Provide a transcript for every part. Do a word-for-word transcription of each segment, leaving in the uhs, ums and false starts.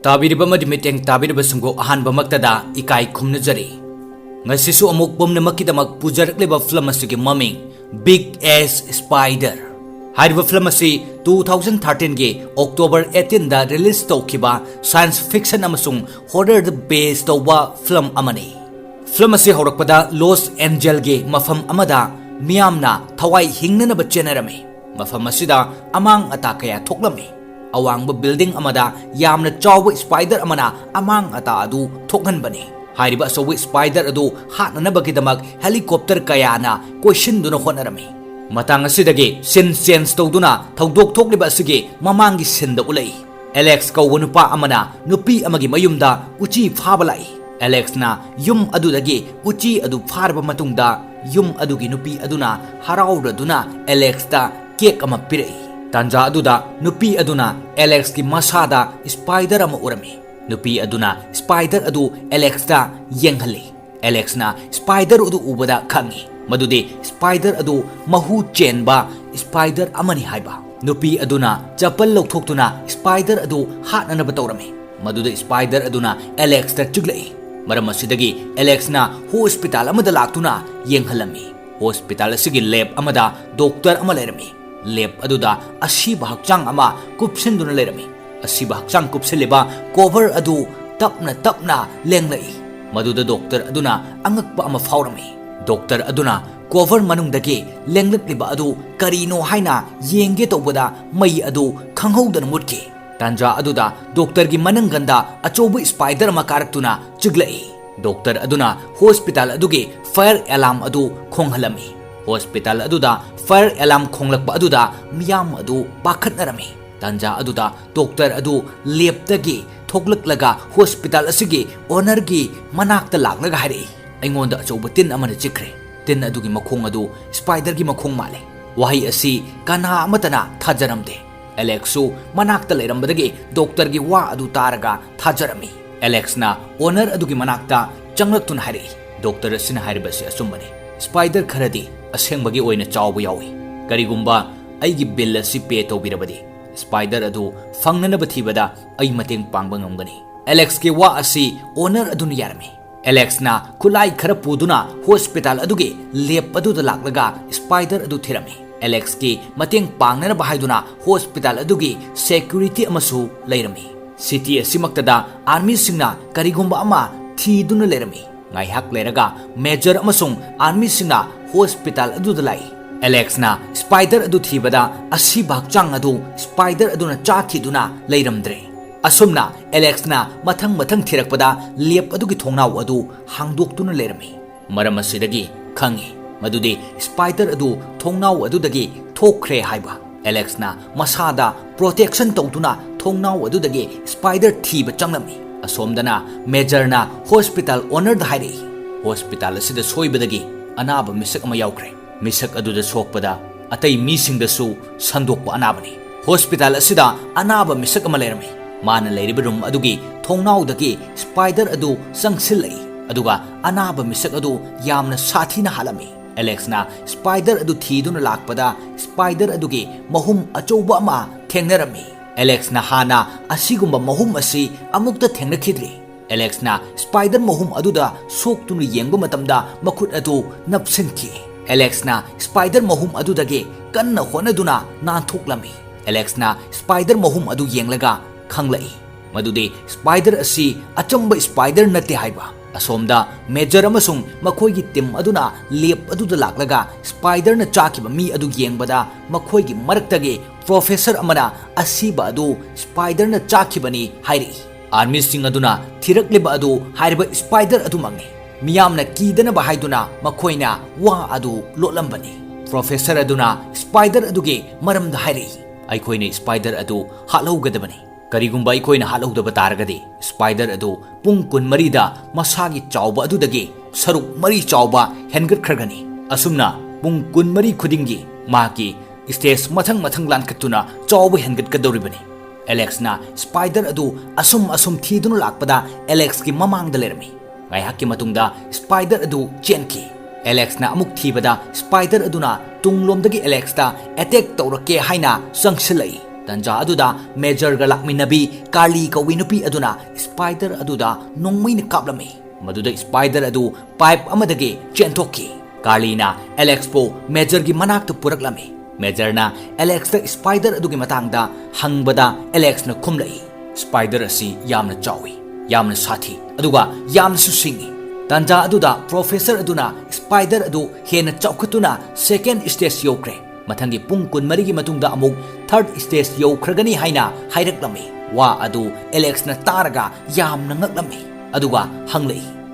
ꯇꯥꯕꯤꯔꯤꯕ ꯑꯃꯗꯤ ꯃꯤꯠꯌꯦꯡ ꯇꯥꯕꯤꯔꯤꯕꯁꯤꯡꯕꯨ ꯑꯍꯥꯟꯕꯃꯛꯇꯗ ꯏꯀꯥꯏ ꯈꯨꯝꯅꯖꯔꯤ꯫ ꯉꯁꯤꯁꯨ ꯑꯃꯨꯛ ꯄꯨꯝꯅꯃꯛꯀꯤꯗꯃꯛ ꯄꯨꯖꯔꯛꯂꯤꯕ ꯐꯤꯂꯝ ꯑꯁꯤꯒꯤ ꯃꯃꯤꯡ Big Ass Spider꯫ ꯍꯥꯏꯔꯤꯕ ꯐꯤꯂꯝ ꯑꯁꯤ two thousand thirteen ꯒꯤ October eighteen ꯗ release ꯇꯧꯈꯤꯕ science fiction ꯑꯃꯁꯨꯡ horror ꯗ base ꯇꯧꯕ ꯐꯤꯂꯝ ꯑꯃꯅꯤ꯫ ꯐꯤꯂꯝ ꯑꯁꯤ ꯍꯧꯔꯛꯄꯗ ꯂꯣꯁ ꯑꯦꯟꯖꯦꯜꯒꯤ ꯃꯐꯝ ꯑꯃꯗ ꯃꯤꯌꯥꯝꯅ ꯊꯋꯥꯏ ꯍꯤꯡꯅꯅꯕ ꯆꯦꯟꯅꯔꯝꯃꯤ꯫ ꯃꯐꯝ ꯑꯁꯤꯗ ꯑꯃꯥꯡ ꯑꯇꯥ ꯀꯌꯥ ꯊꯣꯛꯂꯝꯃꯤ꯫ ꯑꯋꯥꯡꯕ building ꯑꯃꯗ ꯌꯥꯝꯅ ꯆꯥꯎꯕ spider ꯑꯃꯅ ꯑꯃꯥꯡ ꯑꯇꯥ ꯑꯗꯨ ꯊꯣꯛꯍꯟꯕꯅꯤ꯫ ꯍꯥꯏꯔꯤꯕ ꯑꯆꯧꯕ spider ꯑꯗꯨ ꯍꯥꯠꯅꯅꯕꯒꯤꯗꯃꯛ helicopter ꯀꯌꯥꯅ ꯀꯣꯏꯁꯤꯟꯗꯨꯅ ꯍꯣꯠꯅꯔꯝꯃꯤ꯫ ꯃꯇꯥꯡ ꯑꯁꯤꯗꯒꯤ scene change ꯇꯧꯗꯨꯅ ꯊꯧꯗꯣꯛ ꯊꯣꯛꯂꯤꯕ ꯑꯁꯤꯒꯤ ꯃꯃꯥꯡꯒꯤ scene ꯗ ꯎꯠꯂꯛꯏ꯫ ꯑꯦꯂꯦꯛꯁ ꯀꯧꯕ ꯅꯨꯄꯥ ꯑꯃꯅ ꯅꯨꯄꯤ ꯑꯃꯒꯤ ꯃꯌꯨꯝꯗ ꯎꯆꯤ ꯐꯥꯕ ꯂꯥꯛꯏ꯫ ꯑꯦꯂꯦꯛꯁꯅ ꯌꯨꯝ ꯑꯗꯨꯗꯒꯤ ꯎꯆꯤ ꯑꯗꯨ ꯐꯥꯔꯕ ꯃꯇꯨꯡꯗ, ꯌꯨꯝ ꯑꯗꯨꯒꯤ ꯅꯨꯄꯤ ꯑꯗꯨꯅ ꯍꯔꯥꯎꯔꯗꯨꯅ ꯑꯦꯂꯦꯛꯁꯇ cake ꯑꯃ ꯄꯤꯔꯛꯏ꯫ ꯇꯥꯟꯖꯥ ꯑꯗꯨꯗ ꯅꯨꯄꯤ ꯑꯗꯨꯅ ꯑꯦꯂꯦꯛꯁꯀꯤ ꯃꯁꯥꯗ spider ꯑꯃ ꯎꯔꯝꯃꯤ꯫ ꯅꯨꯄꯤ ꯑꯗꯨꯅ spider ꯑꯗꯨ ꯑꯦꯂꯦꯛꯁꯇ ꯌꯦꯡꯍꯜꯂꯤ꯫ ꯑꯦꯂꯦꯛꯁꯅ spider ꯑꯗꯨ ꯎꯕꯗ ꯈꯪꯉꯤ ꯃꯗꯨꯗꯤ spider ꯑꯗꯨ ꯃꯍꯨ ꯆꯦꯟꯕ spider ꯑꯃꯅꯤ ꯍꯥꯏꯕ꯫ ꯅꯨꯄꯤ ꯑꯗꯨꯅ ꯆꯄꯜ ꯂꯧꯊꯣꯛꯇꯨꯅ spider ꯑꯗꯨ ꯍꯥꯠꯅꯅꯕ ꯇꯧꯔꯝꯃꯤ꯫ ꯃꯗꯨꯗ spider ꯑꯗꯨꯅ ꯑꯦꯂꯦꯛꯁꯇ ꯆꯤꯛꯂꯛꯏ꯫ ꯃꯔꯝ ꯑꯁꯤꯗꯒꯤ ꯑꯦꯂꯦꯛꯁꯅ hospital ꯑꯃꯗ ꯂꯥꯛꯇꯨꯅ ꯌꯦꯡꯍꯜꯂꯝꯃꯤ꯫ Hospital ꯑꯁꯤꯒꯤ lab ꯑꯃꯗ doctor ꯑꯃ ꯂꯩꯔꯝꯃꯤ꯫ Lab ꯑꯗꯨꯗ ꯑꯁꯤꯕ ꯍꯛꯆꯥꯡ ꯑꯃ ꯀꯨꯞꯁꯤꯟꯗꯨꯅ ꯂꯩꯔꯝꯃꯤ꯫ ꯑꯁꯤꯕ ꯍꯛꯆꯥꯡ ꯀꯨꯞꯁꯤꯜꯂꯤꯕ cover ꯑꯗꯨ ꯇꯞꯅ ꯇꯞꯅ ꯂꯦꯡꯂꯛꯏ꯫ ꯃꯗꯨꯗ doctor ꯑꯗꯨꯅ ꯑꯉꯛꯄ ꯑꯃ ꯐꯥꯎꯔꯝꯃꯤ꯫ Doctor ꯑꯗꯨꯅ cover ꯃꯅꯨꯡꯗꯒꯤ ꯂꯦꯡꯂꯛꯂꯤꯕ ꯑꯗꯨ ꯀꯔꯤꯅꯣ ꯍꯥꯏꯅ ꯌꯦꯡꯒꯦ ꯇꯧꯕꯗ ꯃꯩ ꯑꯗꯨ ꯈꯪꯍꯧꯗꯅ ꯃꯨꯠꯈꯤ꯫ ꯇꯥꯟꯖꯥ ꯑꯗꯨꯗ doctorꯒꯤ ꯃꯅꯪꯒꯟꯗ ꯑꯆꯧꯕ spider ꯑꯃ ꯀꯥꯔꯛꯇꯨꯅ ꯆꯤꯛꯂꯛꯏ꯫ Doctor ꯑꯗꯨꯅ hospital ꯑꯗꯨꯒꯤ fire alarm ꯑꯗꯨ ꯈꯣꯡꯍꯜꯂꯝꯃꯤ꯫ Hospital ꯑꯗꯨꯗ fire alarm ꯈꯣꯡꯂꯛꯄ ꯑꯗꯨꯗ ꯃꯤꯌꯥꯝ ꯑꯗꯨ ꯄꯥꯈꯠꯅꯔꯝꯃꯤ꯫ ꯇꯥꯟꯖꯥ ꯑꯗꯨꯗ doctor ꯑꯗꯨ labꯇꯒꯤ ꯊꯣꯛꯂꯛꯂꯒ hospital ꯑꯁꯤꯒꯤ ownerꯒꯤ ꯃꯅꯥꯛꯇ ꯂꯥꯛꯂꯒ ꯍꯥꯏꯔꯛꯏ, "ꯑꯩꯉꯣꯟꯗ ꯑꯆꯧꯕ ꯇꯤꯟ ꯑꯃꯅ ꯆꯤꯛꯈ꯭ꯔꯦ꯫ ꯇꯤꯟ ꯑꯗꯨꯒꯤ ꯃꯈꯣꯡ ꯑꯗꯨ spiderꯒꯤ ꯃꯈꯣꯡ ꯃꯥꯜꯂꯦ꯫" ꯋꯥꯍꯩ ꯑꯁꯤ ꯀꯅꯥ ꯑꯃꯠꯇꯅ ꯊꯥꯖꯔꯝꯗꯦ꯫ ꯑꯦꯂꯦꯛꯁꯁꯨ ꯃꯅꯥꯛꯇ ꯂꯩꯔꯝꯕꯗꯒꯤ doctorꯒꯤ ꯋꯥ ꯑꯗꯨ ꯇꯥꯔꯒ ꯊꯥꯖꯔꯝꯃꯤ꯫ ꯑꯦꯂꯦꯛꯁꯅ owner ꯑꯗꯨꯒꯤ ꯃꯅꯥꯛꯇ ꯆꯪꯂꯛꯇꯨꯅ ꯍꯥꯏꯔꯛꯏ, "Doctor ꯑꯁꯤꯅ ꯍꯥꯏꯔꯤꯕ ꯑꯁꯤ ꯑꯆꯨꯝꯕꯅꯤ꯫ Spider ꯈꯔꯗꯤ ꯑꯁꯦꯡꯕꯒꯤ ꯑꯣꯏꯅ ꯆꯥꯎꯕ ꯌꯥꯎꯏ꯫ ꯀꯔꯤꯒꯨꯝꯕ ꯑꯩꯒꯤ bill ꯑꯁꯤ pay ꯇꯧꯕꯤꯔꯕꯗꯤ, ꯁ꯭ꯄꯥꯏꯗꯔ ꯑꯗꯨ ꯐꯪꯅꯅꯕ ꯊꯤꯕꯗ ꯑꯩ ꯃꯇꯦꯡ ꯄꯥꯡꯕ ꯉꯝꯒꯅꯤ꯫ ꯑꯦꯂꯦꯛꯁꯀꯤ ꯋꯥ ꯑꯁꯤ ꯑꯣꯅꯔ ꯑꯗꯨꯅ ꯌꯥꯔꯝꯃꯤ꯫ ꯑꯦꯂꯦꯛꯁꯅ ꯈꯨꯠꯂꯥꯏ ꯈꯔ ꯄꯨꯗꯨꯅ ꯍꯣꯁꯄꯤꯇꯥꯜ ꯑꯗꯨꯒꯤ ꯂꯦꯕ ꯑꯗꯨꯗ ꯂꯥꯛꯂꯒ ꯁ꯭ꯄꯥꯏꯗꯔ ꯑꯗꯨ ꯊꯤꯔꯝꯃꯤ꯫ ꯑꯦꯂꯦꯛꯁꯀꯤ ꯃꯇꯦꯡ ꯄꯥꯡꯅꯅꯕ ꯍꯥꯏꯗꯨꯅ ꯍꯣꯁꯄꯤꯇꯥꯜ ꯑꯗꯨꯒꯤ ꯁꯦꯀ꯭ꯌꯨꯔꯤꯇꯤ ꯑꯃꯁꯨ ꯂꯩꯔꯝꯃꯤ꯫ ꯁꯤꯇꯤ ꯑꯁꯤꯃꯛꯇꯗ ꯑꯥꯔꯃꯤꯁꯤꯡꯅ ꯀꯔꯤꯒꯨꯝꯕ ꯑꯃ ꯊꯤꯗꯨꯅ ꯂꯩꯔꯝꯃꯤ꯫ ꯉꯥꯏꯍꯥꯛ ꯂꯩꯔꯒ ꯃꯦꯖꯔ ꯑꯃꯁꯨꯡ ꯑꯥꯔꯃꯤꯁꯤꯡꯅ ꯍꯣꯁꯄꯤꯇꯥꯜ ꯑꯗꯨꯗ ꯂꯥꯛꯏ꯫ ꯑꯦꯂꯦꯛꯁꯅ ꯁ꯭ꯄꯥꯏꯗꯔ ꯑꯗꯨ ꯊꯤꯕꯗ ꯑꯁꯤꯕ ꯍꯛꯆꯥꯡ ꯑꯗꯨ ꯁ꯭ꯄꯥꯏꯗꯔ ꯑꯗꯨꯅ ꯆꯥꯈꯤꯗꯨꯅ ꯂꯩꯔꯝꯗ꯭ꯔꯦ꯫ ꯑꯁꯨꯝꯅ ꯑꯦꯂꯦꯛꯁꯅ ꯃꯊꯪ ꯃꯊꯪ ꯊꯤꯔꯛꯄꯗ ꯂꯦꯕ ꯑꯗꯨꯒꯤ ꯊꯣꯡꯅꯥꯎ ꯑꯗꯨ ꯍꯥꯡꯗꯣꯛꯇꯨꯅ ꯂꯩꯔꯝꯃꯤ꯫ ꯃꯔꯝ ꯑꯁꯤꯗꯒꯤ ꯈꯪꯉꯤ ꯃꯗꯨꯗꯤ ꯁ꯭ꯄꯥꯏꯗꯔ ꯑꯗꯨ ꯊꯣꯡꯅꯥꯎ ꯑꯗꯨꯗꯒꯤ ꯊꯣꯛꯈ꯭ꯔꯦ ꯍꯥꯏꯕ꯫ ꯑꯦꯂꯦꯛꯁꯅ ꯃꯁꯥꯗ ꯄ꯭ꯔꯣꯇꯦꯛꯁꯟ ꯇꯧꯗꯨꯅ ꯊꯣꯡꯅꯥꯎ ꯑꯗꯨꯗꯒꯤ ꯁ꯭ꯄꯥꯏꯗꯔ ꯊꯤꯕ ꯆꯪꯂꯝꯃꯤ꯫ ꯑꯁꯣꯝꯗꯅ ꯃꯦꯖꯔꯅ ꯍꯣꯁꯄꯤꯇꯥꯜ ꯑꯣꯅꯔꯗ ꯍꯥꯏꯔꯛꯏ, "ꯍꯣꯁꯄꯤꯇꯥꯜ ꯑꯁꯤꯗ ꯁꯣꯏꯕꯗꯒꯤ ꯑꯅꯥꯕ ꯃꯤꯁꯛ ꯑꯃ ꯌꯥꯎꯈ꯭ꯔꯦ꯫ ꯃꯤꯁꯛ ꯑꯗꯨꯗ ꯁꯣꯛꯄꯗ ꯑꯇꯩ ꯃꯤꯁꯤꯡꯗꯁꯨ ꯁꯟꯗꯣꯛꯄ ꯑꯅꯥꯕꯅꯤ꯫ ꯍꯣꯁꯄꯤꯇꯥꯜ ꯑꯁꯤꯗ ꯑꯅꯥꯕ ꯃꯤꯁꯛ ꯑꯃ ꯂꯩꯔꯝꯃꯤ꯫ ꯃꯥꯅ ꯂꯩꯔꯤꯕ ꯔꯨꯝ ꯑꯗꯨꯒꯤ ꯊꯣꯡꯅꯥꯎꯗꯒꯤ ꯁ꯭ꯄꯥꯏꯗꯔ ꯑꯗꯨ ꯆꯪꯁꯤꯜꯂꯛꯏ, ꯑꯗꯨꯒ ꯑꯅꯥꯕ ꯃꯤꯁꯛ ꯑꯗꯨ ꯌꯥꯝꯅ ꯁꯥꯊꯤꯅ ꯍꯥꯠꯂꯝꯃꯤ꯫" ꯑꯦꯂꯦꯛꯁꯅ ꯁ꯭ꯄꯥꯏꯗꯔ ꯑꯗꯨ ꯊꯤꯗꯨꯅ ꯂꯥꯛꯄꯗ ꯁ꯭ꯄꯥꯏꯗꯔ ꯑꯗꯨꯒꯤ ꯃꯍꯨꯝ ꯑꯆꯧꯕ ꯑꯃ ꯊꯦꯡꯅꯔꯝꯃꯤ꯫ ꯑꯦꯂꯦꯛꯁꯅ ꯍꯥꯟꯅ ꯑꯁꯤꯒꯨꯝꯕ ꯃꯍꯨꯝ ꯑꯁꯤ ꯑꯃꯨꯛꯇ ꯊꯦꯡꯅꯈꯤꯗ꯭ꯔꯤ꯫ ꯑꯦꯂꯦꯛꯁꯅ ꯁ꯭ꯄꯥꯏꯗꯔ ꯃꯍꯨꯝ ꯑꯗꯨꯗ ꯁꯣꯛꯇꯨꯅ ꯌꯦꯡꯕ ꯃꯇꯝꯗ ꯃꯈꯨꯠ ꯑꯗꯨ ꯅꯞꯁꯤꯟꯈꯤ꯫ ꯑꯦꯂꯦꯛꯁꯅ ꯁ꯭ꯄꯥꯏꯗꯔ ꯃꯍꯨꯝ ꯑꯗꯨꯗꯒꯤ ꯀꯟꯅ ꯍꯣꯠꯅꯗꯨꯅ ꯅꯥꯟꯊꯣꯛꯂꯝꯃꯤ꯫ ꯑꯦꯂꯦꯛꯁꯅ ꯁ꯭ꯄꯥꯏꯗꯔ ꯃꯍꯨꯝ ꯑꯗꯨ ꯌꯦꯡꯂꯒ ꯈꯪꯂꯛꯏ ꯃꯗꯨꯗꯤ ꯁ꯭ꯄꯥꯏꯗꯔ ꯑꯁꯤ ꯑꯆꯝꯕ ꯁ꯭ꯄꯥꯏꯗꯔ ꯅꯠꯇꯦ ꯍꯥꯏꯕ꯫ ꯑꯁꯣꯝꯗ ꯃꯦꯖꯔ ꯑꯃꯁꯨꯡ ꯃꯈꯣꯏꯒꯤ ꯇꯤꯝ ꯑꯗꯨꯅ ꯂꯦꯕ ꯑꯗꯨꯗ ꯂꯥꯛꯂꯒ ꯁ꯭ꯄꯥꯏꯗꯔꯅ ꯆꯥꯈꯤꯕ ꯃꯤ ꯑꯗꯨ ꯌꯦꯡꯕꯗ ꯃꯈꯣꯏꯒꯤ ꯃꯔꯛꯇꯒꯤ ꯄ꯭ꯔꯣꯐꯦꯁꯔ ꯑꯃꯅ ꯑꯁꯤꯕ ꯑꯗꯨ ꯁ꯭ꯄꯥꯏꯗꯔꯅ ꯆꯥꯈꯤꯕꯅꯤ ꯍꯥꯏꯔꯛꯏ꯫ ꯑꯥꯔꯃꯤꯁꯤꯡ ꯑꯗꯨꯅ ꯊꯤꯔꯛꯂꯤꯕ ꯑꯗꯨ ꯍꯥꯏꯔꯤꯕ ꯁ꯭ꯄꯥꯏꯗꯔ ꯑꯗꯨꯃꯛꯅꯤ꯫ ꯃꯤꯌꯥꯝꯅ ꯀꯤꯗꯅꯕ ꯍꯥꯏꯗꯨꯅ ꯃꯈꯣꯏꯅ ꯋꯥ ꯑꯗꯨ ꯂꯣꯠꯂꯝꯕꯅꯤ꯫ ꯄ꯭ꯔꯣꯐꯦꯁꯔ ꯑꯗꯨꯅ ꯁ꯭ꯄꯥꯏꯗꯔ ꯑꯗꯨꯒꯤ ꯃꯔꯝꯗ ꯍꯥꯏꯔꯛꯏ, "ꯑꯩꯈꯣꯏꯅ ꯁ꯭ꯄꯥꯏꯗꯔ ꯑꯗꯨ ꯍꯥꯠꯍꯧꯒꯗꯕꯅꯤ꯫ ꯀꯔꯤꯒꯨꯝꯕ ꯑꯩꯈꯣꯏꯅ ꯍꯥꯠꯍꯧꯗꯕ ꯇꯥꯔꯒꯗꯤ, ꯁ꯭ꯄꯥꯏꯗꯔ ꯑꯗꯨ ꯄꯨꯡ ꯀꯨꯟꯃꯔꯤꯗ ꯃꯁꯥꯒꯤ ꯆꯥꯎꯕ ꯑꯗꯨꯗꯒꯤ ꯁꯔꯨꯛ ꯃꯔꯤ ꯆꯥꯎꯕ ꯍꯦꯟꯒꯠꯈ꯭ꯔꯒꯅꯤ꯫ ꯑꯁꯨꯝꯅ ꯄꯨꯡ ꯀꯨꯟꯃꯔꯤ ꯈꯨꯗꯤꯡꯒꯤ ꯃꯍꯥꯛꯀꯤ ꯁ꯭ꯇꯦꯖ ꯃꯊꯪ ꯃꯊꯪ ꯂꯥꯟꯈꯠꯇꯨꯅ ꯆꯥꯎꯕ ꯍꯦꯟꯒꯠꯀꯗꯧꯔꯤꯕꯅꯤ꯫" ꯑꯦꯂꯦꯛꯁꯅ ꯁ꯭ꯄꯥꯏꯗꯔ ꯑꯗꯨ ꯑꯁꯨꯝ ꯑꯁꯨꯝ ꯊꯤꯗꯨꯅ ꯂꯥꯛꯄꯗ ꯑꯦꯂꯦꯛꯁꯀꯤ ꯃꯃꯥꯡꯗ ꯂꯩꯔꯝꯃꯤ꯫ ꯉꯥꯏꯍꯥꯛꯀꯤ ꯃꯇꯨꯡꯗ ꯁ꯭ꯄꯥꯏꯗꯔ ꯑꯗꯨ ꯆꯦꯟꯈꯤ꯫ ꯑꯦꯂꯦꯛꯁꯅ ꯑꯃꯨꯛ ꯊꯤꯕꯗ ꯁ꯭ꯄꯥꯏꯗꯔ ꯑꯗꯨꯅ ꯇꯨꯡꯂꯣꯝꯗꯒꯤ ꯑꯦꯂꯦꯛꯁꯇ ꯑꯦꯇꯦꯛ ꯇꯧꯔꯛꯀꯦ ꯍꯥꯏꯅ ꯆꯪꯁꯤꯜꯂꯛꯏ꯫ ꯇꯟꯖꯥ ꯑꯗꯨꯗ ꯃꯦꯖꯔꯒ ꯂꯥꯛꯃꯤꯟꯅꯕꯤ ꯀꯥꯔꯂꯤ ꯀꯧꯕꯤ ꯅꯨꯄꯤ ꯑꯗꯨꯅ ꯁ꯭ꯄꯥꯏꯗꯔ ꯑꯗꯨꯗ ꯅꯣꯡꯃꯩꯅ ꯀꯥꯞꯂꯝꯃꯤ꯫ ꯃꯗꯨꯗ ꯁ꯭ꯄꯥꯏꯗꯔ ꯑꯗꯨ ꯄꯥꯏꯞ ꯑꯃꯗꯒꯤ ꯆꯦꯟꯊꯣꯛꯈꯤ꯫ ꯀꯥꯔꯂꯤꯅ ꯑꯦꯂꯦꯛꯁꯄꯨ ꯃꯦꯖꯔꯒꯤ ꯃꯅꯥꯛꯇ ꯄꯨꯔꯛꯂꯝꯃꯤ꯫ ꯃꯦꯖꯔꯅ ꯑꯦꯂꯦꯛꯁꯇ ꯁ꯭ꯄꯥꯏꯗꯔ ꯑꯗꯨꯒꯤ ꯃꯇꯥꯡꯗ ꯍꯪꯕꯗ ꯑꯦꯂꯦꯛꯁꯅ ꯈꯨꯝꯂꯛꯏ, "ꯁ꯭ꯄꯥꯏꯗꯔ ꯑꯁꯤ ꯌꯥꯝꯅ ꯆꯥꯎꯏ, ꯌꯥꯝꯅ ꯁꯥꯊꯤ, ꯑꯗꯨꯒ ꯌꯥꯝꯅꯁꯨ ꯁꯤꯡꯏ"꯫ ꯇꯥꯟꯖꯥ ꯑꯗꯨꯗ ꯄ꯭ꯔꯣꯐꯦꯁꯔ ꯑꯗꯨꯅ ꯁ꯭ꯄꯥꯏꯗꯔ ꯑꯗꯨ ꯍꯦꯟꯅ ꯆꯥꯎꯈꯠꯇꯨꯅ ꯁꯦꯀꯦꯟ ꯁ꯭ꯇꯦꯖ ꯌꯧꯈ꯭ꯔꯦ꯫ ꯃꯊꯪꯒꯤ ꯄꯨꯡ ꯀꯨꯟꯃꯔꯤꯒꯤ ꯃꯇꯨꯡꯗ ꯑꯃꯨꯛ ꯊꯥꯔꯗ ꯁ꯭ꯇꯦꯖ ꯌꯧꯈ꯭ꯔꯒꯅꯤ ꯍꯥꯏꯅ ꯍꯥꯏꯔꯛꯂꯝꯃꯤ꯫ ꯋꯥ ꯑꯗꯨ ꯑꯦꯂꯦꯛꯁꯅ ꯇꯥꯔꯒ ꯌꯥꯝꯅ ꯉꯛꯂꯝꯃꯤ, ꯑꯗꯨꯒ ꯍꯪꯂꯛꯏ,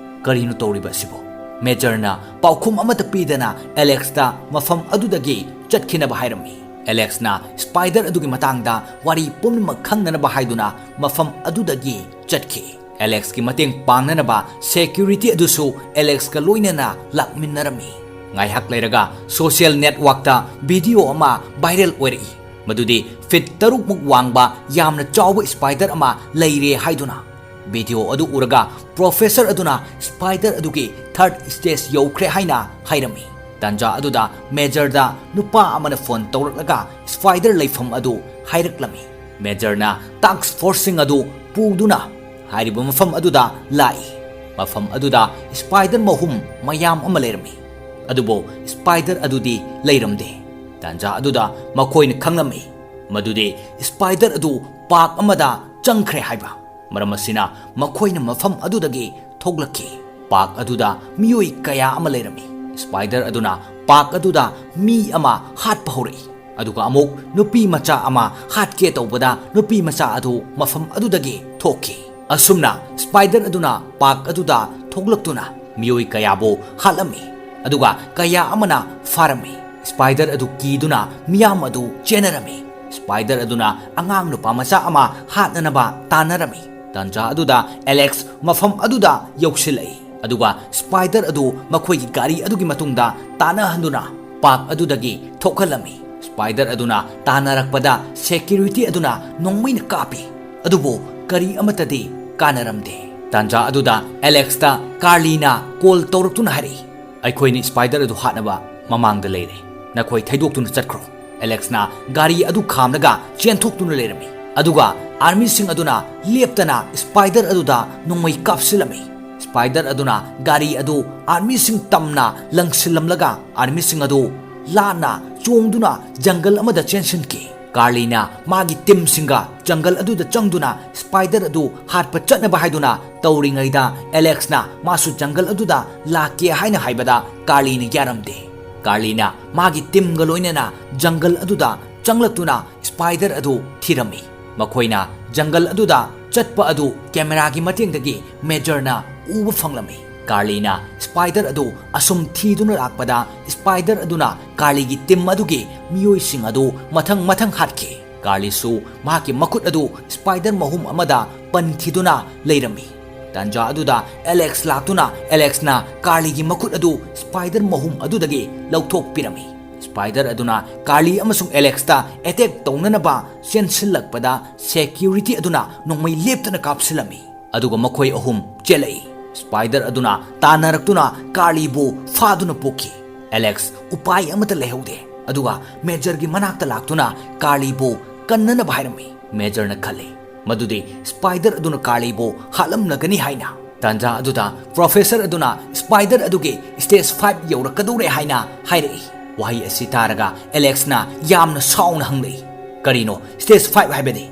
"ꯀꯔꯤꯅꯣ ꯇꯧꯔꯤꯕ ꯑꯁꯤꯕꯨ?" ꯃꯦꯖꯔꯅ ꯄꯥꯎꯈꯨꯝ ꯑꯃꯠꯇ ꯄꯤꯗꯅ ꯑꯦꯂꯦꯛꯁꯇ ꯃꯐꯝ ꯑꯗꯨꯗꯒꯤ ꯆꯠꯈꯤꯅꯕ ꯍꯥꯏꯔꯝꯃꯤ꯫ ꯑꯦꯂꯦꯛꯁꯅ ꯁ꯭ꯄꯥꯏꯗꯔ ꯑꯗꯨꯒꯤ ꯃꯇꯥꯡꯗ ꯋꯥꯔꯤ ꯄꯨꯝꯅꯃꯛ ꯈꯪꯅꯅꯕ ꯍꯥꯏꯗꯨꯅ ꯃꯐꯝ ꯑꯗꯨꯗꯒꯤ ꯆꯠꯈꯤ꯫ ꯑꯦꯂꯦꯛꯁꯀꯤ ꯃꯇꯦꯡ ꯄꯥꯡꯅꯅꯕ ꯁꯦꯀ꯭ꯌꯨꯔꯤꯇꯤ ꯑꯗꯨꯁꯨ ꯑꯦꯂꯦꯛꯁꯀ ꯂꯣꯏꯅꯅ ꯂꯥꯛꯃꯤꯟꯅꯔꯝꯃꯤ꯫ ꯉꯥꯏꯍꯥꯛ ꯂꯩꯔꯒ ꯁꯣꯁꯤꯌꯦꯜ ꯅꯦꯠꯋꯥꯛꯇ ꯚꯤꯗꯤꯑꯣ ꯑꯃ ꯚꯥꯏꯔꯦꯜ ꯑꯣꯏꯔꯛꯏ, ꯃꯗꯨꯗꯤ ꯐꯤꯠ ꯇꯔꯨꯛꯃꯨꯛ ꯋꯥꯡꯕ ꯌꯥꯝꯅ ꯆꯥꯎꯕ ꯁ꯭ꯄꯥꯏꯗꯔ ꯑꯃ ꯂꯩꯔꯦ ꯍꯥꯏꯗꯨꯅ꯫ ꯚꯤꯗꯤꯑꯣ ꯑꯗꯨ ꯎꯔꯒ ꯄ꯭ꯔꯣꯐꯦꯁꯔ ꯑꯗꯨꯅ ꯁ꯭ꯄꯥꯏꯗꯔ ꯑꯗꯨꯒꯤ ꯊꯥꯔꯗ ꯁ꯭ꯇꯦꯖ ꯌꯧꯈ꯭ꯔꯦ ꯍꯥꯏꯅ ꯍꯥꯏꯔꯝꯃꯤ꯫ ꯇꯥꯟꯖꯥ ꯑꯗꯨꯗ ꯃꯦꯖꯔꯗ ꯅꯨꯄꯥ ꯑꯃꯅ ꯐꯣꯟ ꯇꯧꯔꯛꯂꯒ ꯁ꯭ꯄꯥꯏꯗꯔ ꯂꯩꯐꯝ ꯑꯗꯨ ꯍꯥꯏꯔꯛꯂꯝꯃꯤ꯫ ꯃꯦꯖꯔꯅ ꯇꯥꯛꯁ ꯐꯣꯔꯁꯁꯤꯡ ꯑꯗꯨ ꯄꯨꯗꯨꯅ ꯍꯥꯏꯔꯤꯕ ꯃꯐꯝ ꯑꯗꯨꯗ ꯂꯥꯛꯏ꯫ ꯃꯐꯝ ꯑꯗꯨꯗ ꯁ꯭ꯄꯥꯏꯗꯔ ꯃꯍꯨꯝ ꯃꯌꯥꯝ ꯑꯃ ꯂꯩꯔꯝꯃꯤ, ꯑꯗꯨꯕꯨ ꯁ꯭ꯄꯥꯏꯗꯔ ꯑꯗꯨꯗꯤ ꯂꯩꯔꯝꯗꯦ꯫ ꯇꯥꯟꯖꯥ ꯑꯗꯨꯗ ꯃꯈꯣꯏꯅ ꯈꯪꯂꯝꯃꯤ ꯃꯗꯨꯗꯤ ꯁ꯭ꯄꯥꯏꯗꯔ ꯑꯗꯨ ꯄꯥꯔꯛ ꯑꯃꯗ ꯆꯪꯈ꯭ꯔꯦ ꯍꯥꯏꯕ꯫ ꯃꯔꯝ ꯑꯁꯤꯅ ꯃꯈꯣꯏꯅ ꯃꯐꯝ ꯑꯗꯨꯗꯒꯤ ꯊꯣꯛꯂꯛꯈꯤ꯫ ꯄꯥꯔꯛ ꯑꯗꯨꯗ ꯃꯤꯑꯣꯏ ꯀꯌꯥ ꯑꯃ ꯂꯩꯔꯝꯃꯤ꯫ ꯁ꯭ꯄꯥꯏꯗꯔ ꯑꯗꯨꯅ ꯄꯥꯔꯛ ꯑꯗꯨꯗ ꯃꯤ ꯑꯃ ꯍꯥꯠꯄ ꯍꯧꯔꯛꯏ, ꯑꯗꯨꯒ ꯑꯃꯨꯛ ꯅꯨꯄꯤ ꯃꯆꯥ ꯑꯃ ꯍꯥꯠꯀꯦ ꯇꯧꯕꯗ ꯅꯨꯄꯤ ꯃꯆꯥ ꯑꯗꯨ ꯃꯐꯝ ꯑꯗꯨꯗꯒꯤ ꯊꯣꯛꯈꯤ꯫ ꯑꯁꯨꯝꯅ ꯁ꯭ꯄꯥꯏꯗꯔ ꯑꯗꯨꯅ ꯄꯥꯔꯛ ꯑꯗꯨꯗ ꯊꯣꯛꯂꯛꯇꯨꯅ ꯃꯤꯑꯣꯏ ꯀꯌꯥꯕꯨ ꯍꯥꯠꯂꯝꯃꯤ, ꯑꯗꯨꯒ ꯀꯌꯥ ꯑꯃꯅ ꯐꯥꯔꯝꯃꯤ꯫ ꯁ꯭ꯄꯥꯏꯗꯔ ꯑꯗꯨ ꯀꯤꯗꯨꯅ ꯃꯤꯌꯥꯝ ꯑꯗꯨ ꯆꯦꯟꯅꯔꯝꯃꯤ꯫ ꯁ꯭ꯄꯥꯏꯗꯔ ꯑꯗꯨꯅ ꯑꯉꯥꯡ ꯅꯨꯄꯥ ꯃꯆꯥ ꯑꯃ ꯍꯥꯠꯅꯅꯕ ꯇꯥꯟꯅꯔꯝꯃꯤ꯫ ꯇꯥꯟꯖꯥ ꯑꯗꯨꯗ ꯑꯦꯂꯦꯛꯁ ꯃꯐꯝ ꯑꯗꯨꯗ ꯌꯧꯁꯤꯜꯂꯛꯏ, ꯑꯗꯨꯒ ꯁ꯭ꯄꯥꯏꯗꯔ ꯑꯗꯨ ꯃꯈꯣꯏꯒꯤ ꯒꯥꯔꯤ ꯑꯗꯨꯒꯤ ꯃꯇꯨꯡꯗ ꯇꯥꯟꯅꯍꯟꯗꯨꯅ ꯄꯥꯔꯛ ꯑꯗꯨꯗꯒꯤ ꯊꯣꯛꯍꯜꯂꯝꯃꯤ꯫ ꯁ꯭ꯄꯥꯏꯗꯔ ꯑꯗꯨꯅ ꯇꯥꯟꯅꯔꯛꯄꯗ ꯁꯦꯀ꯭ꯌꯨꯔꯤꯇꯤ ꯑꯗꯨꯅ ꯅꯣꯡꯃꯩꯅ ꯀꯥꯞꯄꯤ, ꯑꯗꯨꯕꯨ ꯀꯔꯤ ꯑꯃꯠꯇꯗꯤ ꯀꯥꯟꯅꯔꯝꯗꯦ꯫ ꯇꯥꯟꯖꯥ ꯑꯗꯨꯗ ꯑꯦꯂꯦꯛꯁꯇ ꯀꯥꯔꯂꯤꯅ ꯀꯣꯜ ꯇꯧꯔꯛꯇꯨꯅ ꯍꯥꯏꯔꯛꯏ, "ꯑꯩꯈꯣꯏꯅ ꯁ꯭ꯄꯥꯏꯗꯔ ꯑꯗꯨ ꯍꯥꯠꯅꯕ ꯃꯃꯥꯡꯗ ꯂꯩꯔꯦ꯫ ꯅꯈꯣꯏ ꯊꯩꯗꯣꯛꯇꯨꯅ ꯆꯠꯈ꯭ꯔꯣ"꯫ ꯑꯦꯂꯦꯛꯁꯅ ꯒꯥꯔꯤ ꯑꯗꯨ ꯈꯥꯝꯂꯒ ꯆꯦꯟꯊꯣꯛꯇꯨꯅ ꯂꯩꯔꯝꯃꯤ꯫ ꯑꯗꯨꯒ ꯑꯥꯔꯃꯤꯁꯤꯡ ꯑꯗꯨꯅ ꯂꯦꯞꯇꯅ ꯁ꯭ꯄꯥꯏꯗꯔ ꯑꯗꯨꯗ ꯅꯣꯡꯃꯩ ꯀꯥꯞꯁꯤꯜꯂꯝꯃꯤ꯫ ꯁ꯭ꯄꯥꯏꯗꯔ ꯑꯗꯨꯅ ꯒꯥꯔꯤ ꯑꯗꯨ ꯑꯥꯔꯃꯤꯁꯤꯡ ꯇꯝꯅ ꯂꯪꯁꯤꯜꯂꯝꯂꯒ ꯑꯥꯔꯃꯤꯁꯤꯡ ꯑꯗꯨ ꯂꯥꯟꯅ ꯆꯣꯡꯗꯨꯅ ꯖꯪꯒꯜ ꯑꯃꯗ ꯆꯦꯟꯁꯤꯟꯈꯤ꯫ ꯀꯥꯔꯂꯤꯅ ꯃꯥꯒꯤ ꯇꯤꯝꯁꯤꯡꯒ ꯖꯪꯒꯜ ꯑꯗꯨꯗ ꯆꯪꯗꯨꯅ ꯁ꯭ꯄꯥꯏꯗꯔ ꯑꯗꯨ ꯍꯥꯠꯄ ꯆꯠꯅꯕ ꯍꯥꯏꯗꯨꯅ ꯇꯧꯔꯤꯉꯩꯗ ꯑꯦꯂꯦꯛꯁꯅ ꯃꯥꯁꯨ ꯖꯪꯒꯜ ꯑꯗꯨꯗ ꯂꯥꯛꯀꯦ ꯍꯥꯏꯅ ꯍꯥꯏꯕꯗ ꯀꯥꯔꯂꯤꯅ ꯌꯥꯔꯝꯗꯦ꯫ ꯀꯥꯔꯂꯤꯅ ꯃꯥꯒꯤ ꯇꯤꯝꯒ ꯂꯣꯏꯅꯅ ꯖꯪꯒꯜ ꯑꯗꯨꯗ ꯆꯪꯂꯛꯇꯨꯅ ꯁ꯭ꯄꯥꯏꯗꯔ ꯑꯗꯨ ꯊꯤꯔꯝꯃꯤ꯫ ꯃꯈꯣꯏꯅ ꯖꯪꯒꯜ ꯑꯗꯨꯗ ꯆꯠꯄ ꯑꯗꯨ ꯀꯦꯃꯦꯔꯥꯒꯤ ꯃꯇꯦꯡꯗꯒꯤ ꯃꯦꯖꯔꯅ ꯎꯕ ꯐꯪꯂꯝꯃꯤ꯫ ꯀꯥꯔꯂꯤꯅ ꯁ꯭ꯄꯥꯏꯗꯔ ꯑꯗꯨ ꯑꯁꯨꯝ ꯊꯤꯗꯨꯅ ꯂꯥꯛꯄꯗ ꯁ꯭ꯄꯥꯏꯗꯔ ꯑꯗꯨꯅ ꯀꯥꯔꯂꯤꯒꯤ ꯇꯤꯝ ꯑꯗꯨꯒꯤ ꯃꯤꯑꯣꯏꯁꯤꯡ ꯑꯗꯨ ꯃꯊꯪ ꯃꯊꯪ ꯍꯥꯠꯈꯤ꯫ ꯀꯥꯔꯂꯤꯁꯨ ꯃꯍꯥꯛꯀꯤ ꯃꯈꯨꯠ ꯑꯗꯨ ꯁ꯭ꯄꯥꯏꯗꯔ ꯃꯍꯨꯝ ꯑꯃꯗ ꯄꯟꯈꯤꯗꯨꯅ ꯂꯩꯔꯝꯃꯤ꯫ ꯇꯥꯟꯖꯥ ꯑꯗꯨꯗ ꯑꯦꯂꯦꯛꯁ ꯂꯥꯛꯇꯨꯅ ꯑꯦꯂꯦꯛꯁꯅ ꯀꯥꯔꯂꯤꯒꯤ ꯃꯈꯨꯠ ꯑꯗꯨ ꯁ꯭ꯄꯥꯏꯗꯔ ꯃꯍꯨꯝ ꯑꯗꯨꯗꯒꯤ ꯂꯧꯊꯣꯛꯄꯤꯔꯝꯃꯤ꯫ ꯁ꯭ꯄꯥꯏꯗꯔ ꯑꯗꯨꯅ ꯀꯥꯔꯂꯤ ꯑꯃꯁꯨꯡ ꯑꯦꯂꯦꯛꯁꯇ ꯑꯦꯇꯦꯛ ꯇꯧꯅꯅꯕ ꯆꯦꯟꯁꯤꯜꯂꯛꯄꯗ ꯁꯦꯀ꯭ꯌꯨꯔꯤꯇꯤ ꯑꯗꯨꯅ ꯅꯣꯡꯃꯩ ꯂꯦꯞꯇꯅ ꯀꯥꯞꯁꯤꯜꯂꯝꯃꯤ꯫ ꯑꯗꯨꯒ ꯃꯈꯣꯏ ꯑꯍꯨꯝ ꯆꯦꯜꯂꯛꯏ꯫ ꯁ꯭ꯄꯥꯏꯗꯔ ꯑꯗꯨꯅ ꯇꯥꯟꯅꯔꯛꯇꯨꯅ ꯀꯥꯔꯂꯤꯕꯨ ꯐꯥꯗꯨꯅ ꯄꯨꯈꯤ꯫ ꯑꯦꯂꯦꯛꯁ ꯎꯄꯥꯏ ꯑꯃꯠꯇ ꯂꯩꯍꯧꯗꯦ꯫ ꯑꯗꯨꯒ ꯃꯦꯖꯔꯒꯤ ꯃꯅꯥꯛꯇ ꯂꯥꯛꯇꯨꯅ ꯀꯥꯔꯂꯤꯕꯨ ꯀꯟꯅꯅꯕ ꯍꯥꯏꯔꯝꯃꯤ꯫ ꯃꯦꯖꯔꯅ ꯈꯜꯂꯤ ꯃꯗꯨꯗꯤ ꯁ꯭ꯄꯥꯏꯗꯔ ꯑꯗꯨꯅ ꯀꯥꯔꯂꯤꯕꯨ ꯍꯥꯠꯂꯝꯂꯒꯅꯤ ꯍꯥꯏꯅ꯫ ꯇꯥꯟꯖꯥ ꯑꯗꯨꯗ ꯄ꯭ꯔꯣꯐꯦꯁꯔ ꯑꯗꯨꯅ ꯁ꯭ꯄꯥꯏꯗꯔ ꯑꯗꯨꯒꯤ ꯁ꯭ꯇꯦꯖ ꯐꯥꯏꯚ ꯌꯧꯔꯛꯀꯗꯧꯔꯦ ꯍꯥꯏꯅ ꯍꯥꯏꯔꯛꯏ꯫ ꯋꯥꯍꯩ ꯑꯁꯤ ꯇꯥꯔꯒ ꯑꯦꯂꯦꯛꯁꯅ ꯌꯥꯝꯅ ꯁꯥꯎꯅ ꯍꯪꯂꯛꯏ, "ꯀꯔꯤꯅꯣ ꯁ꯭ꯇꯦꯖ ꯐꯥꯏꯚ ꯍꯥꯏꯕꯗꯤ?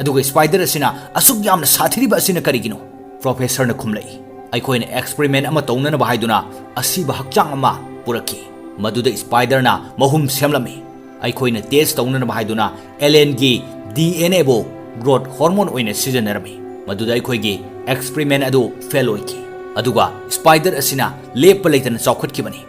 ꯑꯗꯨꯒ ꯁ꯭ꯄꯥꯏꯗꯔ ꯑꯁꯤꯅ ꯑꯁꯨꯛ ꯌꯥꯝꯅ ꯁꯥꯊꯤꯔꯤꯕ ꯑꯁꯤꯅ ꯀꯔꯤꯒꯤꯅꯣ?" ꯄ꯭ꯔꯣꯐꯦꯁꯔꯅ ꯈꯨꯝꯂꯛꯏ, "ꯑꯩꯈꯣꯏꯅ ꯑꯦꯛꯁꯄꯔꯤꯃꯦꯟ ꯑꯃ ꯇꯧꯅꯅꯕ ꯍꯥꯏꯗꯨꯅ ꯑꯁꯤꯕ ꯍꯛꯆꯥꯡ ꯑꯃ ꯄꯨꯔꯛꯈꯤ꯫ ꯃꯗꯨꯗ ꯁ꯭ꯄꯥꯏꯗꯔꯅ ꯃꯍꯨꯝ ꯁꯦꯝꯂꯝꯃꯤ꯫ ꯑꯩꯈꯣꯏꯅ ꯇꯦꯁ ꯇꯧꯅꯅꯕ ꯍꯥꯏꯗꯨꯅ ꯑꯦꯂꯦꯟꯒꯤ ꯗꯤ ꯑꯦꯟ ꯑꯦꯕꯨ ꯒ꯭ꯔꯣꯊ ꯍꯣꯔꯃꯣꯟ ꯑꯣꯏꯅ ꯁꯤꯖꯤꯟꯅꯔꯝꯃꯤ꯫ ꯃꯗꯨꯗ ꯑꯩꯈꯣꯏꯒꯤ ꯑꯦꯛꯁꯄꯔꯤꯃꯦꯟ ꯑꯗꯨ ꯐꯦꯜ ꯑꯣꯏꯈꯤ꯫ ꯑꯗꯨꯒ ꯁ꯭ꯄꯥꯏꯗꯔ ꯑꯁꯤꯅ ꯂꯦꯞꯄ ꯂꯩꯇꯅ ꯆꯥꯎꯈꯠꯈꯤꯕꯅꯤ꯫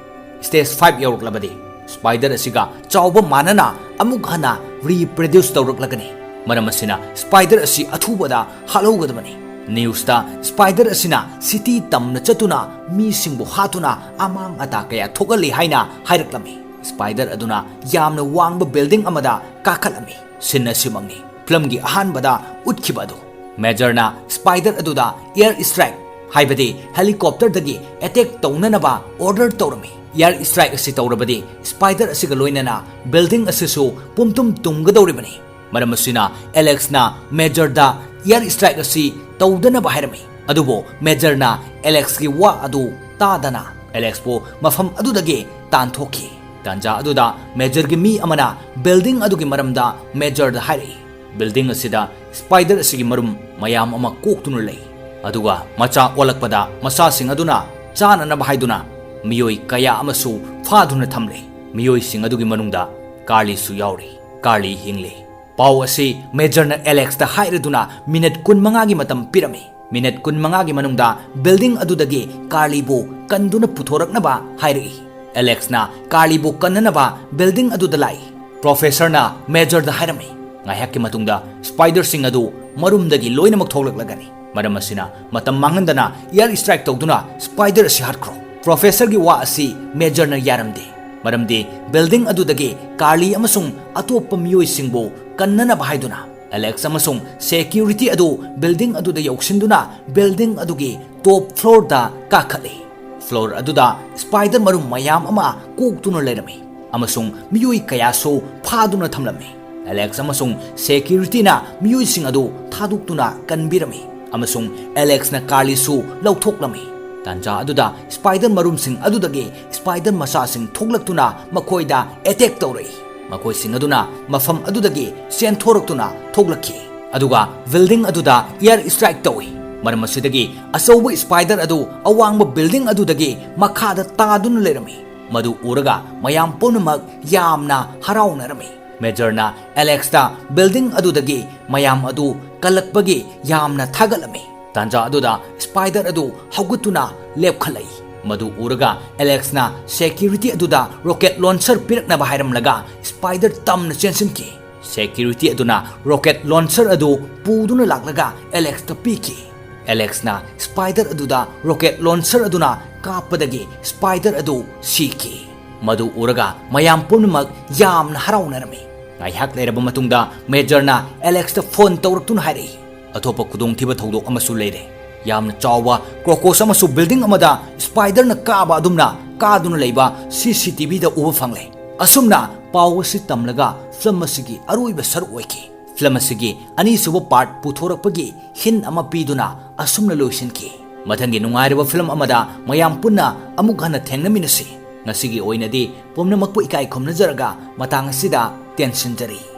ꯁ꯭ꯇꯦꯖ ꯐꯥꯏꯚ ꯌꯧꯔꯛꯂꯕꯗꯤ ꯁ꯭ꯄꯥꯏꯗꯔ ꯑꯁꯤꯒ ꯆꯥꯎꯕ ꯃꯥꯟꯅꯅ ꯑꯃꯨꯛ ꯍꯟꯅ ꯔꯤꯄ꯭ꯔꯗ꯭ꯌꯨꯁ ꯇꯧꯔꯛꯂꯒꯅꯤ꯫ ꯃꯔꯝ ꯑꯁꯤꯅ ꯁ꯭ꯄꯥꯏꯗꯔ ꯑꯁꯤ ꯑꯊꯨꯕꯗ ꯍꯥꯠꯍꯧꯒꯗꯕꯅꯤ꯫" ꯅ꯭ꯌꯨꯁꯇ ꯁ꯭ꯄꯥꯏꯗꯔ ꯑꯁꯤꯅ ꯁꯤꯇꯤ ꯇꯝꯅ ꯆꯠꯇꯨꯅ ꯃꯤꯁꯤꯡꯕꯨ ꯍꯥꯠꯇꯨꯅ ꯑꯃꯥꯡ ꯑꯇꯥ ꯀꯌꯥ ꯊꯣꯛꯍꯜꯂꯤ ꯍꯥꯏꯅ ꯍꯥꯏꯔꯛꯂꯝꯃꯤ꯫ ꯁ꯭ꯄꯥꯏꯗꯔ ꯑꯗꯨꯅ ꯌꯥꯝꯅ ꯋꯥꯡꯕ ꯕꯤꯜꯗꯤꯡ ꯑꯃꯗ ꯀꯥꯈꯠꯂꯝꯃꯤ꯫ ꯁꯤꯟ ꯑꯁꯤꯃꯛꯅꯤ ꯐꯤꯂꯝꯒꯤ ꯑꯍꯥꯟꯕꯗ ꯎꯠꯈꯤꯕ ꯑꯗꯨ꯫ ꯃꯦꯖꯔꯅ ꯁ꯭ꯄꯥꯏꯗꯔ ꯑꯗꯨꯗ ꯑꯦꯌꯔ ꯁ꯭ꯇ꯭ꯔꯥꯏꯛ, ꯍꯥꯏꯕꯗꯤ ꯍꯦꯂꯤꯀꯣꯞꯇꯔꯗꯒꯤ ꯑꯦꯇꯦꯛ ꯇꯧꯅꯅꯕ ꯑꯣꯔꯗꯔ ꯇꯧꯔꯝꯃꯤ꯫ Air strike ꯑꯁꯤ ꯇꯧꯔꯕꯗꯤ spider ꯑꯁꯤꯒ ꯂꯣꯏꯅꯅ building ꯑꯁꯤꯁꯨ ꯄꯨꯝꯇꯨꯝ ꯇꯨꯝꯒꯗꯧꯔꯤꯕꯅꯤ꯫ ꯃꯔꯝ ꯑꯁꯤꯅ Alex ꯅ Major ꯗ air strike ꯑꯁꯤ ꯇꯧꯗꯅꯕ ꯍꯥꯏꯔꯝꯃꯤ꯫ ꯑꯗꯨꯕꯨ Major ꯅ Alex ꯀꯤ ꯋꯥ ꯑꯗꯨ ꯇꯥꯗꯅ Alex ꯄꯨ ꯃꯐꯝ ꯑꯗꯨꯗꯒꯤ ꯇꯥꯟꯊꯣꯛꯈꯤ꯫ ꯇꯥꯟꯖꯥ ꯑꯗꯨꯗ Major ꯒꯤ ꯃꯤ ꯑꯃꯅ building ꯑꯗꯨꯒꯤ ꯃꯔꯝꯗ Major ꯗ ꯍꯥꯏꯔꯛꯏ꯫ Building ꯑꯁꯤꯗ spider ꯑꯁꯤꯒꯤ ꯃꯔꯨꯝ ꯃꯌꯥꯝ ꯑꯃ ꯀꯣꯛꯇꯨꯅ ꯂꯩ꯫ ꯑꯗꯨꯒ ꯃꯆꯥ ꯑꯣꯜꯂꯛꯄꯗ ꯃꯆꯥꯁꯤꯡ ꯑꯗꯨꯅ ꯆꯥꯅꯅꯕ ꯍꯥꯏꯗꯨꯅ ꯃꯤꯑꯣꯏ ꯀꯌꯥ ꯑꯃꯁꯨ ꯐꯥꯗꯨꯅ ꯊꯝꯂꯦ꯫ ꯃꯤꯑꯣꯏꯁꯤꯡ ꯑꯗꯨꯒꯤ ꯃꯅꯨꯡꯗ Carly ꯁꯨ ꯌꯥꯎꯔꯤ꯫ Carly ꯍꯤꯡꯂꯤ꯫ ꯄꯥꯎ ꯑꯁꯤ Major ꯅ Alex ꯇ ꯍꯥꯏꯔꯗꯨꯅ minute ꯀꯨꯟꯃꯉꯥꯒꯤ ꯃꯇꯝ ꯄꯤꯔꯝꯃꯤ꯫ Minute ꯀꯨꯟꯃꯉꯥꯒꯤ ꯃꯅꯨꯡꯗ building ꯑꯗꯨꯗꯒꯤ Carly ꯕꯨ ꯀꯟꯗꯨꯅ ꯄꯨꯊꯣꯔꯛꯅꯕ ꯍꯥꯏꯔꯛꯏ꯫ Alex ꯅ Carly ꯕꯨ ꯀꯟꯅꯅꯕ building ꯑꯗꯨꯗ ꯂꯥꯛꯏ꯫ Professor ꯅ Major ꯗ ꯍꯥꯏꯔꯝꯃꯤ, "ꯉꯥꯏꯍꯥꯛꯀꯤ ꯃꯇꯨꯡꯗ spider ꯁꯤꯡ ꯑꯗꯨ ꯃꯔꯨꯝꯗꯒꯤ ꯂꯣꯏꯅꯃꯛ ꯊꯣꯛꯂꯛꯂꯒꯅꯤ꯫ ꯃꯔꯝ ꯑꯁꯤꯅ ꯃꯇꯝ ꯃꯥꯡꯍꯟꯗꯅ air strike ꯇꯧꯗꯨꯅ spider ꯑꯁꯤ ꯍꯥꯠꯈ꯭ꯔꯣ꯫" Professor ꯒꯤ ꯋꯥ ꯑꯁꯤ Major ꯅ ꯌꯥꯔꯝꯗꯦ꯫ ꯃꯔꯝꯗꯤ building ꯑꯗꯨꯗꯒꯤ Carly ꯑꯃꯁꯨꯡ ꯑꯇꯣꯞꯄ ꯃꯤꯑꯣꯏꯁꯤꯡꯕꯨ ꯀꯟꯅꯅꯕ ꯍꯥꯏꯗꯨꯅ Alex ꯑꯃꯁꯨꯡ security ꯑꯗꯨ building ꯑꯗꯨꯗ ꯌꯧꯁꯤꯟꯗꯨꯅ building ꯑꯗꯨꯒꯤ top floor ꯗ ꯀꯥꯈꯠꯂꯤ꯫ Floor ꯑꯗꯨꯗ spider ꯃꯔꯨꯝ ꯃꯌꯥꯝ ꯑꯃ ꯀꯣꯛꯇꯨꯅ ꯂꯩꯔꯝꯃꯤ ꯑꯃꯁꯨꯡ ꯃꯤꯑꯣꯏ ꯀꯌꯥꯁꯨ ꯐꯥꯗꯨꯅ ꯊꯝꯂꯝꯃꯤ꯫ Alex ꯑꯃꯁꯨꯡ security ꯅ ꯃꯤꯑꯣꯏꯁꯤꯡ ꯑꯗꯨ ꯊꯥꯗꯣꯛꯇꯨꯅ ꯀꯟꯕꯤꯔꯝꯃꯤ ꯑꯃꯁꯨꯡ Alex ꯅ Carly ꯁꯨ ꯂꯧꯊꯣꯛꯂꯝꯃꯤ꯫ ꯇꯥꯟꯖꯥ ꯑꯗꯨꯗ spider ꯃꯔꯨꯝꯁꯤꯡ ꯑꯗꯨꯗꯒꯤ spider ꯃꯆꯥꯁꯤꯡ ꯊꯣꯛꯂꯛꯇꯨꯅ ꯃꯈꯣꯏꯗ attack ꯇꯧꯔꯛꯏ꯫ ꯃꯈꯣꯏꯁꯤꯡ ꯑꯗꯨꯅ ꯃꯐꯝ ꯑꯗꯨꯗꯒꯤ ꯆꯦꯟꯊꯣꯔꯛꯇꯨꯅ ꯊꯣꯛꯂꯛꯈꯤ꯫ ꯑꯗꯨꯒ building ꯑꯗꯨꯗ air strike ꯇꯧꯏ꯫ ꯃꯔꯝ ꯑꯁꯤꯗꯒꯤ ꯑꯆꯧꯕ spider ꯑꯗꯨ ꯑꯋꯥꯡꯕ building ꯑꯗꯨꯗꯒꯤ ꯃꯈꯥꯗ ꯇꯥꯗꯨꯅ ꯂꯩꯔꯝꯃꯤ꯫ ꯃꯗꯨ ꯎꯔꯒ ꯃꯌꯥꯝ ꯄꯨꯝꯅꯃꯛ ꯌꯥꯝꯅ ꯍꯔꯥꯎꯅꯔꯝꯃꯤ꯫ Major ꯅ Alex ꯇ building ꯑꯗꯨꯗꯒꯤ ꯃꯌꯥꯝ ꯑꯗꯨ ꯀꯜꯂꯛꯄꯒꯤ ꯌꯥꯝꯅ ꯊꯥꯒꯠꯂꯝꯃꯤ꯫ ꯇꯥꯟꯖꯥ ꯑꯗꯨꯗ spider ꯑꯗꯨ ꯍꯧꯒꯠꯇꯨꯅ ꯂꯦꯞꯈꯠꯂꯛꯏ꯫ ꯃꯗꯨ ꯎꯔꯒ Alex ꯅ security ꯑꯗꯨꯗ rocket launcher ꯄꯤꯔꯛꯅꯕ ꯍꯥꯏꯔꯝꯂꯒ spider ꯇꯝꯅ ꯆꯦꯟꯁꯤꯟꯈꯤ꯫ Security ꯑꯗꯨꯅ rocket launcher ꯑꯗꯨ ꯄꯨꯗꯨꯅ ꯂꯥꯛꯂꯒ Alex ꯇ ꯄꯤꯈꯤ꯫ Alex ꯅ spider ꯑꯗꯨꯗ rocket launcher ꯑꯗꯨꯅ ꯀꯥꯞꯄꯗꯒꯤ spider ꯑꯗꯨ ꯁꯤꯈꯤ꯫ ꯃꯗꯨ ꯎꯔꯒ ꯃꯌꯥꯝ ꯄꯨꯝꯅꯃꯛ ꯌꯥꯝꯅ ꯍꯔꯥꯎꯅꯔꯝꯃꯤ꯫ ꯉꯥꯏꯍꯥꯛ ꯂꯩꯔꯕ ꯃꯇꯨꯡꯗ Major ꯅ Alex ꯇ phone ꯇꯧꯔꯛꯇꯨꯅ ꯍꯥꯏꯔꯛꯏ, "ꯑꯇꯣꯞꯄ ꯈꯨꯗꯣꯡꯊꯤꯕ ꯊꯧꯗꯣꯛ ꯑꯃꯁꯨ ꯂꯩꯔꯦ꯫ ꯌꯥꯝꯅ ꯆꯥꯎꯕ crocus ꯑꯃꯁꯨ building ꯑꯃꯗ spider ꯅ ꯀꯥꯕ ꯑꯗꯨꯝꯅ ꯀꯥꯗꯨꯅ ꯂꯩꯕ CCTVꯗ ꯎꯕ ꯐꯪꯂꯦ꯫ ꯑꯁꯨꯝꯅ ꯄꯥꯎ ꯑꯁꯤ ꯇꯝꯂꯒ ꯐꯤꯂꯝ ꯑꯁꯤꯒꯤ ꯑꯔꯣꯏꯕ ꯁꯔꯨꯛ ꯑꯣꯏꯈꯤ꯫ ꯐꯤꯂꯝ ꯑꯁꯤꯒꯤ ꯑꯅꯤꯁꯨꯕ part ꯄꯨꯊꯣꯔꯛꯄꯒꯤ hint ꯑꯃ ꯄꯤꯗꯨꯅ ꯑꯁꯨꯝꯅ ꯂꯣꯏꯁꯤꯟꯈꯤ꯫ ꯃꯊꯪꯒꯤ ꯅꯨꯡꯉꯥꯏꯔꯕ ꯐꯤꯂꯝ ꯑꯃꯗ ꯃꯌꯥꯝ ꯄꯨꯟꯅ ꯑꯃꯨꯛ ꯍꯟꯅ ꯊꯦꯡꯅꯃꯤꯟꯅꯁꯤ꯫ ꯉꯁꯤꯒꯤ ꯑꯣꯏꯅꯗꯤ ꯄꯨꯝꯅꯃꯛꯄꯨ ꯏꯀꯥꯏ ꯈꯨꯝꯅꯖꯔꯒ ꯃꯇꯥꯡ ꯑꯁꯤꯗ ꯇꯦꯟꯁꯤꯟꯖꯔꯤ꯫